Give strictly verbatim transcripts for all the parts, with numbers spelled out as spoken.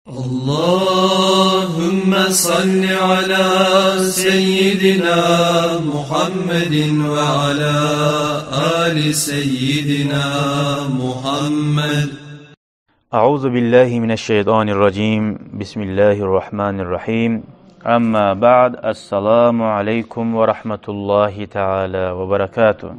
اللهم صل على سيدنا محمد وعلى آل سيدنا محمد. أعوذ بالله من الشيطان الرجيم. بسم الله الرحمن الرحيم. أما بعد، السلام عليكم ورحمة الله تعالى وبركاته.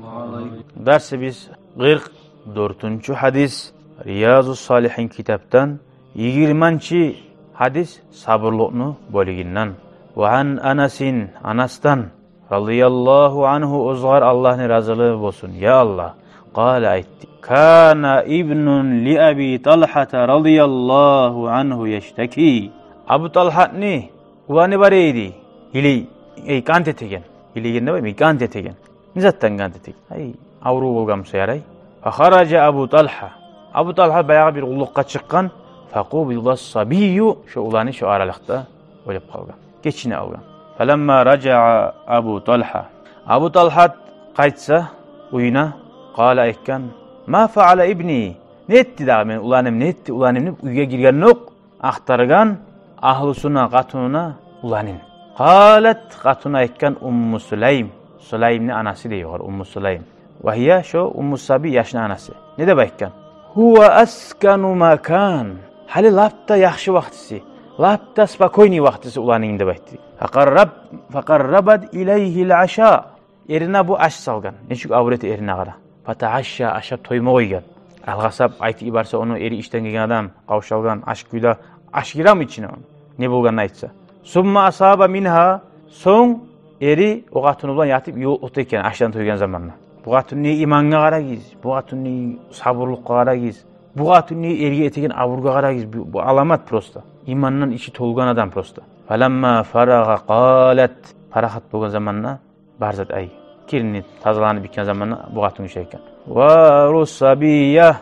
Дарсыбыз къыркъ дёртюнчю гьадис, Риязу Салигьин китапдан йигирманчы гьадис, сабурлукъну бёлюгюнден. وعن أنس, Анасдан, رضي الله عنه, огъар Аллагьны разилиги болсун, я Аллагь. قال, айтды: كان ابن لأبي طلحة رضي الله عنه يشتكي. Абу Талгьатны уланы бар эди, илей, эй, къант этеген. Илейгенде бар, эй, къант этеген. Не затдан къант этеген? Ай, аврув болгъан буса ярай. فخرج أبو طلحة. Абу Талгьат баягъы бир къуллукъгъа чыкъгъан. فقبض الصبي. Шо уланы шо аралыкъда оьлюп къалгъан. Гечине алгъан. فلما رجع أبو طلحة. Абу Талгьат къайтса уьюне, قال, айтгъан: ما فعل ابني؟ Не этди дагъы мени уланым, не этди уланым деп уьйге гиргенокъ ахтаргъан агьлюсюне, къатынына уланын. قالت, къатыны айтгъан, أم سليم. Сулаймны анасы дей огъар, Умму Сулайм. وهي, шо Умму Саби, яшны анасы. Не деп айтгъан? هو أسكن ما كان. Гьали лап да яхшы вакътиси, лап да спокойный вакътиси уланынгны деп айтды. فقرب، فقربت إليه العشاء. Эрине бу аш салгъан. Нечик абур эте эрине, къара. فتعشى, ашап тойма къойгъан. Алгъасап айтып йиберсе ону, эри ишден гелген адам, къавшалгъан, ач кюйде, аш гиреми ичине ону, не болгъанын айтса. ثم أصاب منها, сонг эри о къатыны булан ятып ювукъ экен ашдан тойгъан заманда. Бу къатынны имангъа къарагъыз, бу къатынны сабурлукъгъа къарагъыз, бу къатынны эрге этеген абургъа къарагъыз. Бу, бу аламат просто. Имандан ичи толгъан адам просто. فلما فرغ قالت, парахат болгъан заманда, бар зат, ай, киринни тазаланып битген заманда бу къатын гиши айтгъан: واروا الصبي.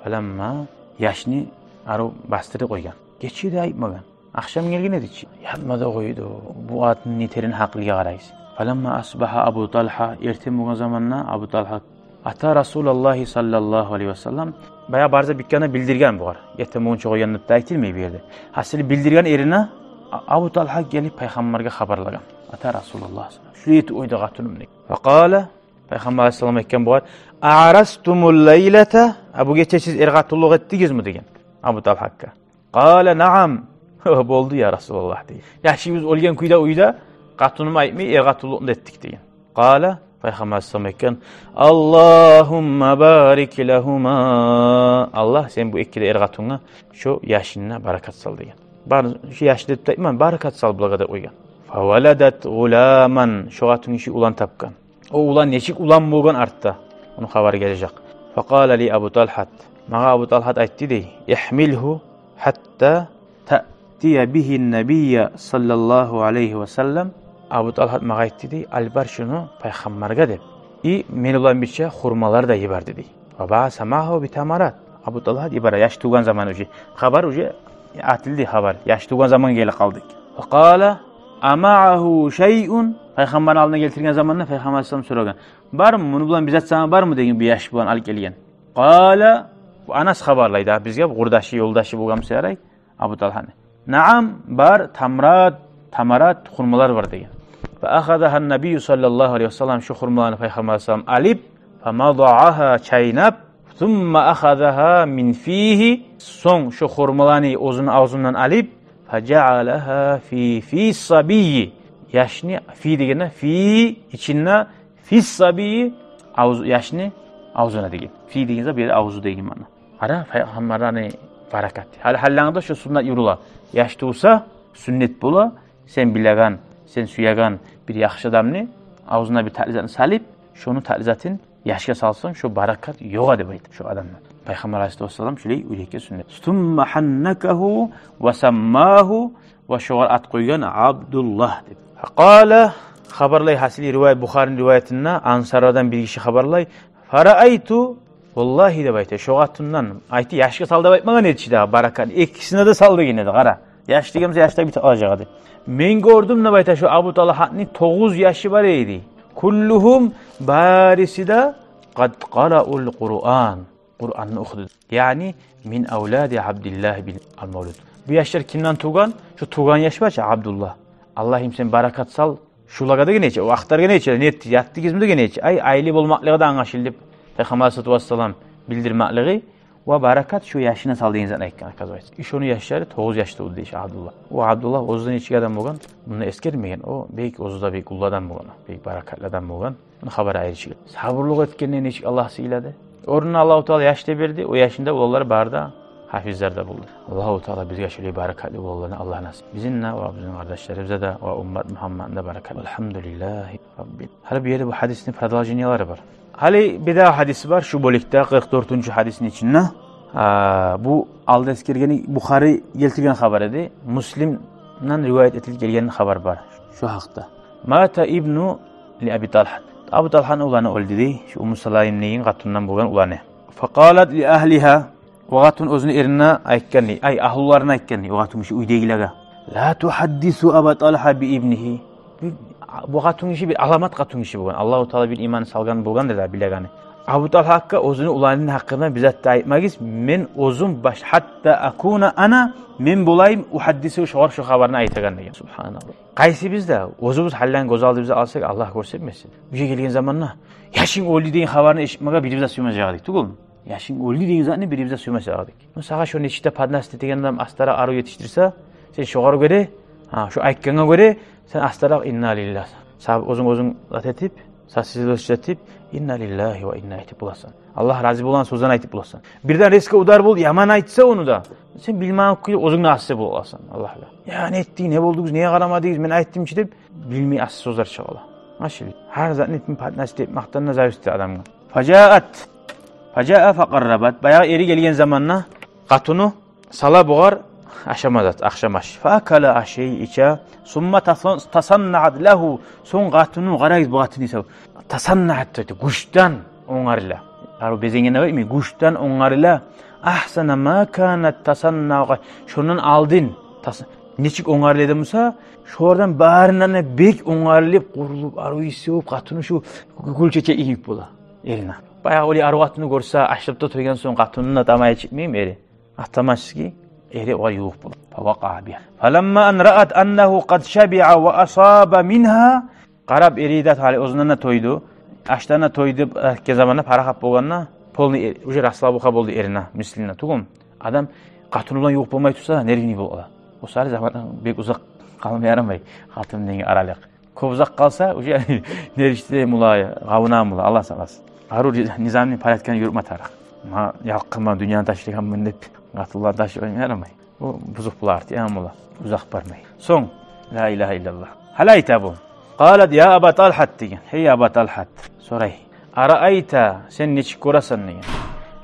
فلما, яшны арив бастырып къойгъан. Гече де айтмагъан. Ахшам гелген эди чи. Ятма да къойду. Бу къатынны терен гьакъылгъа къарагъыз. فلما أصبح أبو طلحة, эртен болгъан заманда Абу Талгьат أتى رسول الله صلى الله عليه وسلم. Баягъы бар зат битгенде билдирген бугъар. Эртен болгъунча къойгъан деп де айтылмай бу ерде. Гьасили билдирген эрине, А-, Абу Талгьат гелип пайхаммаргъа хабарлагъан. أتى رسول الله صلى الله عليه وسلم. Шулай этип къойду къатыным деп. فقال, пайхаммар алайгьиссалам айтгъан бугъар: أعرستم الليلة؟ А бу гече сиз эркъатынлыкъ этдигизми деген Абу Талгьатгъа. قال: نعم. Болду, я Расулаллагь, деген. Яшыбыз оьлген кюйде уьйде, къатыныма айтмай эркъатынлыкъны этдик деген. قال, пайхаммар алайгьиссалам айтгъан: اللهم بارك لهما. Аллагь, сен бу эки де эркъатынгъа шо яшынга баракат сал деген. Бар, шо яшны деп де айтмай, баракат сал булагъа деп къойгъан. فولدت غلاما, шо къатын гиши улан тапгъан. О улан нечик улан болгъан артда, ону хабары гележек. فقال لي أبو طلحة, магъа Абу Талгьат айтды дей: احمله حتى تأتي به النبي صلى الله عليه وسلم. Абу Талгьат магъа айтды дей: алып бар шуну пайхаммаргъа деп. И мени булан бирче хурмалар да йиберди дей. وبعث معه بتمرات. Абу Талгьат йибере, яш тувгъан заман уже. Хабар уже атылды, хабар. Яш тувгъан заман гелип къалды. وقال: أمعه شيء؟ Пайхаммарны алдына гелтирген заманда пайхаммар алайгьиссалам сорагъан: бармы, муну булан бир зат сагъа бармы деген, бу яш булан алып гелген. قال, бу Анас хабарлай да бизге, бу къурдашы, ёлдашы болгъан буса ярай Абу Талгьатны. نعم, бар, تمرات, تمرات, хурмалар бар деген. فأخذها النبي صلى الله عليه وسلم, шо хурмаланы пайхаммар алайгьиссалам алып, فمضغها, чайнап, ثم أخذها من فيه, сонг шо хурмаланы оьзюню авзундан алып, فجعلها في في الصبي, яшны, في дегенде, في ичинде, في الصبي, авз-, яшны авзуна деген. في деген зат бир авзу деген маъна. Къара, пайхаммарланы баракаты. Гьали гьаллангда шо суннат юрюле. Яш тувса, суннат бола, сен билеген, сен сюеген бир яхшы адамны авзуна бир татли затны салып, шону татли затын яшгъа салсанг, шо баракат ёгъа деп айта шо адамдан. Пайхаммар алайгьиссалату вассалам шулай уьйретген суннат. ثم حنكه وسماه, ва шогъар ат къойгъан Абдуллагь деп. قال, хабарлай гьасили риваят, Бухарини риваятында, ансарлардан бир гиши хабарлай: فرأيت, валлагьи деп айта, шо къатындан, айта, яшгъа сал деп айтмагъан эди чи дагъы, баракат, экисине де сал деген эди, къара. Яш деген буса, яшда битип къалажакъ эди. Мен гёрдюм деп айта, шо Абу Талгьатны тогъуз яшы бар эди. كلهم, бариси де, قد قرأوا القرآن, Къуранны охуду. Яъни, من أولاد عبد الله بن المولود. Бу яшлар кимден тувгъан? Шу тувгъан яш бар чы, Абдуллагь. Аллагьым, сен баракат сал шулагъа деген эчи, о ахтаргъан эчи, не этди, ятдыгъызмы деген эчи. Ай, айлы болмакълыгъы да англашылды деп Пайхаммар алайгьиссалату вассалам билдирмакълыгъы, ва баракат шу яшына сал деген затны айтгъан, оказывается. И шону яшлары тогъуз яшда болду дей Абдуллагь. О Абдуллагь оьзю нечик адам болгъан, муну эсгермеген. О бек, оьзю де бек уллу адам болгъан, бек баракатлы адам болгъан. Муну хабары айрыча. Сабурлукъ этгенде нечик Аллагь сыйлады. Орнуна Аллагьу Таала яш да берди, о яшында уланлар бары да гьафизлер де болду. Аллагьу Таала бизге шолай баракатлы уланланы Аллагь насип. Бизин де ва бизин къардашларыбызгъа да ва уммат Мугьамматны да баракатлы. Альгьамдулиллагьи Раббин. Гьали бу ерде бу гьадисни продолжениелери бар. Гьали бир дагъы гьадис бар шу бёлюкде, къыркъ дёртюнчю гьадисни ичинде. А, бу алда эсгергени Бухари гелтирген хабар эди. Муслимден риваят этилип гелген хабар бар шу гьакъда. Мата ибну ли Аби Талхат. Абу Талханы уланы оьлдю дей, шу Умму Салайм деген къатындан болгъан уланы. Факъалат ли агьлигьа. О къатын оьзюню эрине айтгъан дей, ай, агьлуларына айтгъан дей, о къатынгиши уьйдегилеге. Ла тухаддису Аба Талха би ибнигьи. Бу, бу къатынгиши бир аламат къатынгиши болгъан. Аллагьу Таала бир иман салгъан болгъан деди билегени. Абу Талхагъа оьзюню уланын гьакъында бир зат да айтмагъыз. Мен оьзюм баш, хатта акуна ана, мен болайым, ухаддису, шогъар шу хабарны айтагъан деген. Субгьаналлагь. Къайсы биз де оьзюбюз гьалланы гёз алдыбызгъа алсакъ, Аллагь гёрсетмесин, уже гелген заманда яшынг оьлдю деген хабарны эшитмеге бирибиз де сюймежек эдик, тюгюлмю? Яшынг оьлдю деген затны бирибиз де сюймежек эдик. Ну, сагъа шо нечик де поднос этеген адам астаракъ арив етишдирсе, сен шогъар гёре, гьа, шо айтгъангъа гёре, сен астаракъ инна лиллагь. Сагъа оьзюнг, оьзюнг зат этип, сагъа сизилип этип, инна лиллагьи ва инна этип боласан. Аллагь рази болгъан сёзлени айтып боласан. Бирден резко удар болду, яман айтса ону да, сен билмейген кюйде оьзюнг де асси боласан Аллагьгъа. Я, не этдинг, не болдугъуз, неге къарамадыгъыз, мен айтдым чы деп, билмей асси сёзлер чыгъа. Машаллагь. Гьар затны этип поднос этмекден де зависит эте адамгъа. Фажаат. Фажаа факъаррабат. Баягъы эри гелген заманда къатыны сала бугъар ашама зат, ахшам аш. Фаакала, ашай, иче. Сумма тасан-, тасаннаат лагьу. Сонг къатыны, къарагъыз, бу къатыны эсе тасаннаат дейди, гючден онгарыла. Арив безенген деп айтмай, гючден онгарыла. Агьсана ма канат тасаннаа. Шондан алдын тас-, нечик онгарыла эди буса, шолардан барындан да бек онгарылып, къурулуп, арив ийис болуп, къатыны шу гюл чечек йимик бола эрине. Баягъы олай арив къатынны гёрсе, ашлап да тойгъан сонг къатынына тамагъы чыкъмаймы эри? Автоматически эри огъар ювукъ бола. Фавакъаа бигьа. Фаламма ан раат аннагьу къад шабиа ва асаба мингьа. Къарап эри де, гьали оьзюнден де тойду, ашдан да тойду, э, гелген заманда, парахат болгъанда, полный э-, уже расслабуха болду эрине, мислине, тюгюлмю? Адам къатыны булан ювукъ болмай турса, нервный бола. О саялы замандан бек узакъ къалма ярамай къатын булан аралыкъ. Кёп узакъ къалса, уже нервный бола, къавунагъан бола, Аллагь сакъласын. Арив низамны, порядканы юрютме тарыкъ. Ма, ялкъынма, дюньяны ташлагъанман деп, къатынланы ташлап къойма ярамай. Бу бузукъ бола, артыкъ яман бола, узакъ бармай. Сонг, ла илагьа иллаллагь. Гьали айта бу. Къалат я Аба Талхат деген. Гьей Аба Талхат, сорай. Араайта, сен нечик гёресен деген.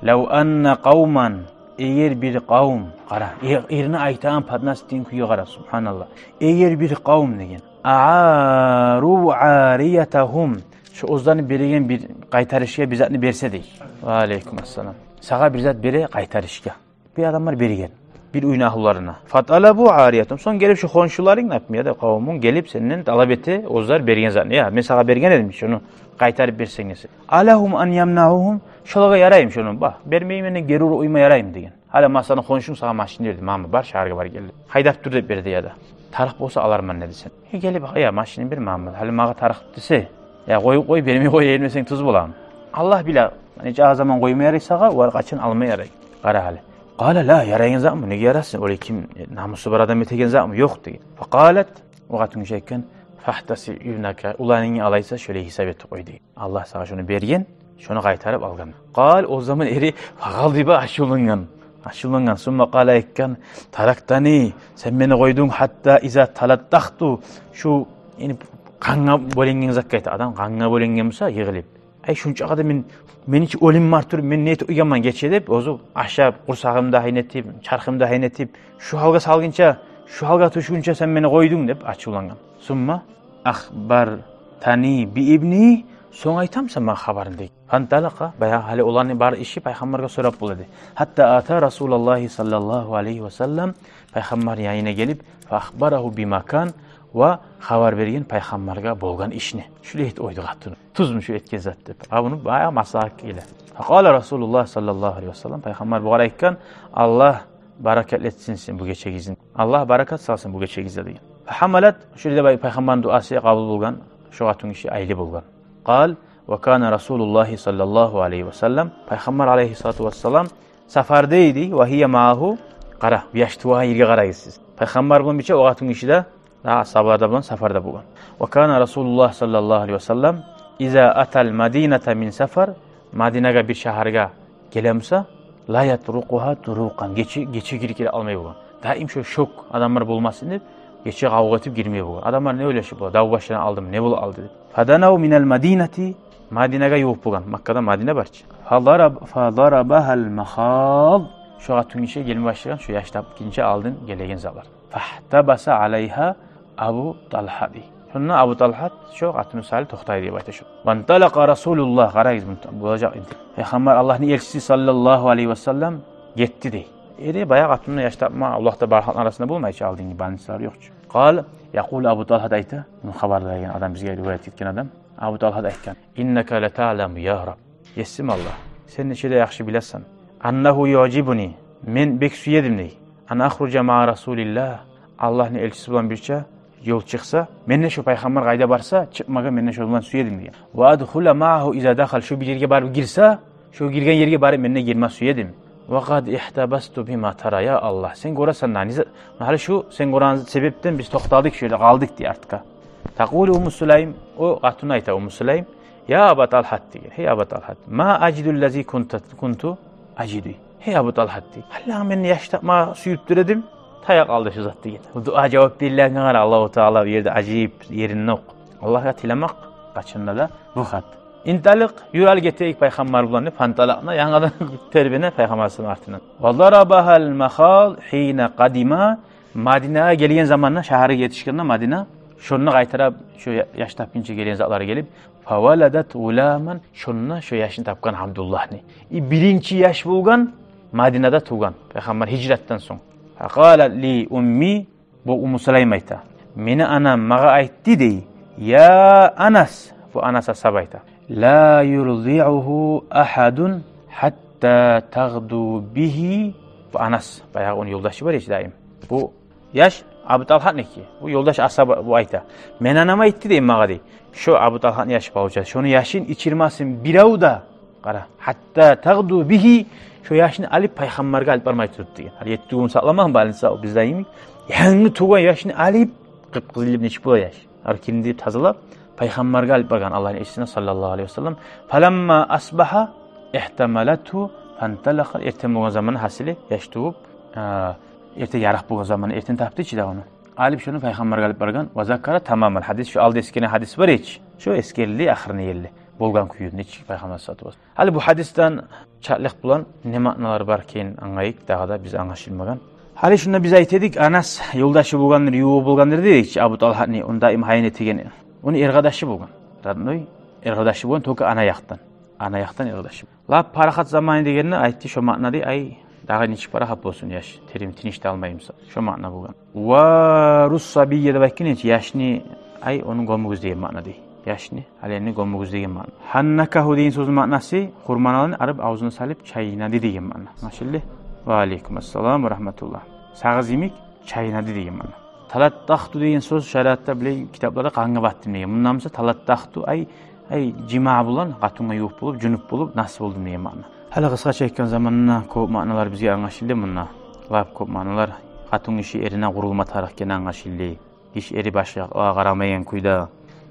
Лав анна къавман, эгер бир къавум, къара, э-, эрине айтагъан поднос этеген кюйге къара, субгьаналлагь. Эгер бир къавум деген. Аару аариятагьум. Шо оьзлени береген бир къайтарышгъа бир затны берсе дей. Ва алейкум ассалам. Сагъа бир зат бере къайтарышгъа. Бир адамлар берген бир уьйню агьлуларына. Фаталабу аариятагьум. Сонг гелип шо хоншуларынг, например, да, къавумунг гелип сенден талап эте, оьзлер берген затны. Я, мен сагъа берген эдим, шону къайтарып берсенг десе. Алагьум ан ямнаугьум? Шолагъа яраймы шону? Ба, бермеймен, гери уруп къойма яраймы деген. Гьали, масала, хоншунг сагъа машин берди, магъа бар, шагьаргъа бар гел деп. Гьайдап тур деп берди яда. Тарыкъ болса аларман деди сен. Э, гелип, я, машининг бер магъа, гьали магъа тарыкъ десе, я, къоюп къой, бермей къой, бермесенг тюз боламы? Аллагь биле, нече заман къойма ярай сагъа, ва къачан алма ярай. Къара гьали. Къала ла, ярайгъан затмы, неге ярасын? Олай ким, э, намусу бар адам этеген затмы? Ёкъ деген. Факъалат, о къатынгиши айтгъан, фагьтасиб ибнака, уланынгны алайса, шолай гьисап этип къой деген. Аллагь сагъа шону берген, шону къайтарып алгъан. Къал, о заман эри фагъалдиба, ачувлангъан. Ачувлангъан. Сумма къала, айтгъан, тарактани, сен мени къойдунг, хатта иза талаттахту, шу, яни, къангъа бёленген затгъа айта. Адам къангъа бёленген буса, йыгъылып. Ай, шунча къадар мен, мени чи оьлюм бар туруп, мен не этип къойгъанман гече деп, оьзю ашап, къурсагъым да гьайнетип, чархым да гьайнетип, шу гьалгъа салгъынча, шу гьалгъа тюшгюнче сен мени къойдунг деп ачувлангъан. Сумма ахбартани би ибни, сонг айтамысан магъа хабарын деген. Фанталакъа, баягъы гьали оланы бар иши пайхаммаргъа сорап бола эди. Хатта ата Расулаллагьи саллаллагьу алайгьи ва саллам, пайхаммар янына гелип, фа ахбарагьу бима кан, ва хабар берген пайхаммаргъа болгъан ишни. Шулай этип къойду къатыны. Тюзмю шу этген зат деп. Абуну баягъы маслагьат геле. Факъала Расулуллагь саллаллагьу алайгьи ва саллам, пайхаммар бугъар айтгъан, Аллагь Баракатлы этсин сизин бу гечегизни. Аллагь баракат салсын бу гечегизге», — деген. Фагьамалат, шо ерде пай-, пайхаммарны дуасы къабул болгъан, шо къатынгиши айылы болгъан. Къал: «Ва кана Расулуллагьи саллаллагьу алайгьи ва саллам, пайхаммар алайгьиссалату вассалам сафарда эди, ва гьия магьагьу». Къара, бу яш тувагъан ерге къарагъыз сиз. Пайхаммар булан бирче о къатынгиши де, дагъы асгьабалар да булан сафарда болгъан. «Ва кана Расулуллагь саллаллагьу алайгьи ва саллам иза атал Мадината мин сафар». Мадинагъа бир шагьаргъа геле буса, «ла ятрукъугьа турукъан». Гече, гече гирип геле алмай болгъан. Даим шо шок, адамлар болмасын деп, гече къавгъа этип гирмей болгъан. Адамлар не ойлашып бола, дав башлана алдымы, не бола алды деп. «Фаданав минал Мадинати». Мадинагъа ювукъ болгъан. Маккада Мадина бар чы. «Фадараб-, фадарабагьал махад». Шо къатынгиши гелме башлагъан, шо яш тапгъынча алдын гелеген затлар. «Фагьтабаса алайгьа Абу Талгьа», — дей. Шонда Абу Талгьа шо къатынгиши саялы токътай деп айта шо. «Ванталакъа Расулуллагь», — къарагъыз, мунда болажакъ энди. Пайхаммар, Аллагьны элчиси саллаллагьу алайгьи ва саллам гетди дей. Эди баягъы къатынны яш тапма, Аллагьда бар халкъны арасында болмай чы, алдынгы больницалар ёкъ чу. Къал, якъул Абу Талгьа да айта, муну хабар берген адам, бизге риваят этген адам. Абу Талгьа да айтгъан: «Иннака ла таъламу, я Раб». Есим Аллагь, сен нече де яхшы билесен. «Аннагьу юъжибуни», мен бек сюе эдим дей. «Ан ахружа маа Расулиллагь», Аллагьны элчиси булан бирче ёл чыкъса, мен де шо пайхаммар къайда барса, чыкъмагъа мен де шо булан сюе эдим деген. «Ва адхула маагьу иза дахал», шо бир ерге барып гирсе, шо гирген ерге барып мен де гирме сюе эдим. «Ва къад ихтабасту бима тара, я Аллагь, сен гёресен да, не за-, гьали шо сен гёреген себепден биз токътадыкъ, шо ерде къалдыкъ дей артгъа. Такъулу Умму Сулайм, о къатын айта, Умму Сулайм: «Я Аба Талгьат», — деген. «Гьей Аба Талгьат, ма ажиду ллази кунту, кунту ажиду». «Гьей Абу Талгьат, — дей, — гьали мен яш тапма сююп тура эдим, тая къалды шо зат», — деген. Бу дуа жавап берилгенге къара, Аллагьу Таала бу ерде ажайып еринде окъ. Аллагьгъа тилемек къачан да да бу хат. «Инталикъ, юр гьали гетейик пайхаммар булан», — деп, «фанталакъна», янгыдан тербене пайхаммар саллаллагьу алайгьи ва саллам артындан. «Ва дарабагьал махад гьина къадима», Мадинагъа гелген заманда, шагьаргъа етишгенде Мадина, шонда къайтарып шо я-, яш тапгъынча гелген затлары гелип, «фаваладат гъуламан», шонда шо яшны тапгъан Абдуллагьны. И биринчи яш болгъан Мадинада тувгъан, пайхаммар гьижратдан сонг. «Факъалат ли умми», бу Умму Сулайм айта. Мени анам магъа айтды дей: «Я Анас», бу Анас асгьаба айта. «Ла юрдиугьу агьадун гьатта тагъду бигьи». Бу Анас, баягъы ону ёлдашы бар эди даим. Бу яш Абу Талгьатныки. Бу ёлдаш асгьаба бу айта. Мени анам айтды дей магъа дей: «Шо Абу Талгьатны яшы, получается, шону яшын ичирмесин бирев де». Къара, «гьатта тагъду бигьи», шо яшны алып пайхаммаргъа алып бармай туруп деген. Гьали етти гюн сакъламагъан больница, о бизде йимик. Янгы тувгъан яшны алып, къып-къызыл этип нечик бола яш, гьар ким деп тазалап, пайхаммаргъа алып баргъан, Аллагьны элчисине саллаллагьу алайгьи ва саллам. «Фаламма асбагьа ихтамалатгьу фанталакъат». Эртен болгъан заманда, гьасили, яш тувуп, а, эртен ярыкъ болгъан заманда, эртен тапды чы да ону. Алып шону пайхаммаргъа алып баргъан. «Ва закара тамамал гьадис», шо алда эсгерген гьадис бар эди чи, шо эсгерилди ахырына ерли болгъан кюйю, нечик пайхаммар саллаллагьу алайгьи ва саллам. Гьали бу гьадисден чакълыкъ булан не маъналар бар экен, англайыкъ, дагъы да биз англашылмагъан. Гьали шунда биз айта эдик, Анас ёлдашы болгъандыр, ювугъу болгъандыр дедик чи Абу Талгьатны, ону даим гьайын этеген. Ону эркъардашы болгъан. Родной эркъардашы болгъан, только ана якъдан. Ана якъдан эркъардашы. Лап парахат заманы дегенде айтды шо маънада, ай, дагъы нечик парахат болсун яш, терим тыныш да алмай буса. Шо маъна болгъан. «Ва руссабийя» деп айтгъан эди чи, яшны, ай, ону гёмюгюз деген маънада. Яшны, гьаленни гёмюгюз деген маъна. «Гьаннакагьу» деген сёзню маънасы хурманы алып, авзуна салып чайнады деген маъна. Англашылды? Ва алейкум ассалам ва рагьматуллагь. Сагъыз йимик чайнады деген маъна. «Талаттахту» деген сёз шариатда, билей, китапларда «къангъа батдым» деген. Мунда буса «талаттахту», ай, ай, жимаъ булан, къатынгъа ювукъ болуп, жунуп болуп, нас болдум деген маъна. Гьали къысгъача айтгъан заманда кёп маъналар бизге англашылды мунда. Лап кёп маъналар. Къатынгиши эрине къурулма тарыкъ экени англашылды. Гиши, эри башгъагъа къарамайгъан кюйде.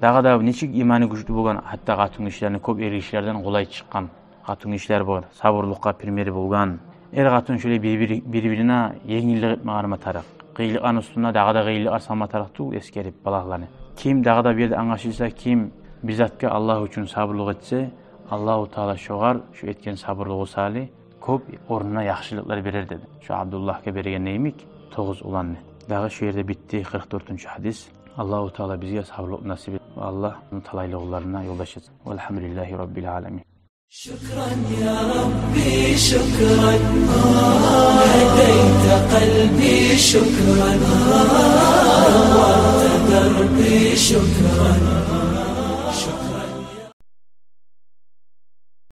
Дагъы да нечик иманы гючлю болгъан, гьатта къатынгишилени кёп эргишилерден къолай чыкъгъан къатынгишилер бар. Сабурлукъгъа примери болгъан. Эр-къатын шолай бир-бири-, бир-бирине енгиллик этме къарама тарыкъ. Къыйынлыкъланы уьстюне дагъы да къыйынлыкълар салма тарыкъ тюгюл, эсгерип балагьланы. Ким дагъы да бир ерде англашылса, ким бир затгъа Аллагь учун сабурлукъ этсе, Аллагьу Таала шогъар шо этген сабурлугъу саялы кёп орнуна яхшылыкълар берер деди. Шо Абдуллагьгъа берген йимик тогъуз уланны. Дагъы шо ерде битди къыркъ дёртюнчю гьадис. Аллагьу Таала бизге сабурлукъ насип этсин. Аллагь ону талайлы къулларына ёлдаш этсин. Валгьамдулиллагьи раббил аламин. شكرا يا ربي، شكرا، هديت قلبي، شكرا، نورت دربي، شكرا.